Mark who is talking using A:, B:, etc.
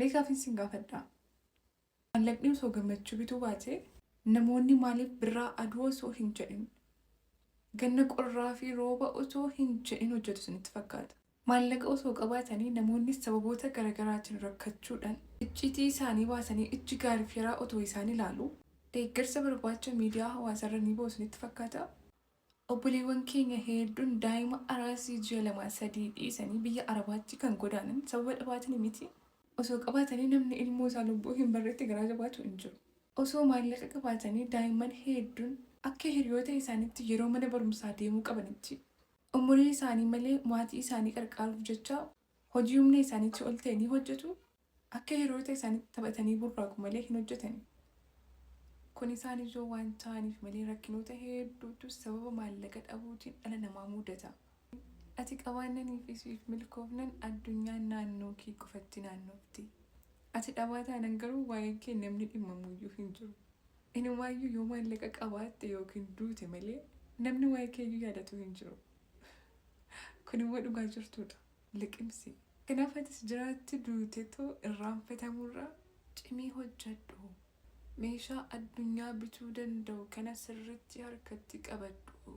A: Mee gaaffiin sin gaafadha. Maallaqni osoo gammachuu bituu baatee namoonni maaliif birraa aduu osoo hin jedhin, ganna qorraa fi rooba osoo hin jedhin hojjetu isinitti fakkaata? Maallaqa osoo qabaatanii namoonni sababoota garagaraatiin rakkachuudhaan icciitii isaanii baasanii ijji gaariif yaraa otoo isaan ilaaluu deeggarsa barbaacha miidiyaa hawaasaarra ni ba'u isinitti fakkaataa? Obboleewwan keenya heedduun daa'ima araasii ji'a lamaa sadii dhiisanii biyya Arabaatti kan godaanan sababa dhabaatini miti. Osoo qabaatanii namni ilmoo isaa lubbuu hin barretti garaa jabaatu hin jiru. Osoo maallaqa qabaatanii daa'imman heedduun akka hiriyoota isaanitti yeroo mana barumsaa deemuu qabanitti umurii isaanii malee maatii isaanii qarqaaruuf jecha hojii humna isaaniitii ol ta'e ni hojjetu, akka hiriyoota isaaniitti taphatanii burraaqu malee hin hojjetani. Kun isaan ijoo waan ta'aniif malee rakkinoota heedduutu sababa maallaqa dhabuutiin dhala namaa mudata. Ati qabaannanii fi siif milkoofnan addunyaan naannoo kee qofatti naannofti. Ati dhabaa taanan garuu waa'een kee namni dhimmamuyyuu hin jiru. Inumaayyuu yoo maallaqa qabaatte yookiin duute malee namni waa'ee keeyyuu yaadatu hin jiru. Kun immoo dhugaa jirtuudha. Liqimsi. Kanaaf atis jiraatti duutetoo irraanfatamurra cimii hojjedhu. Meeshaa addunyaa bituu danda'u kana sirriitti harkatti qabadhu.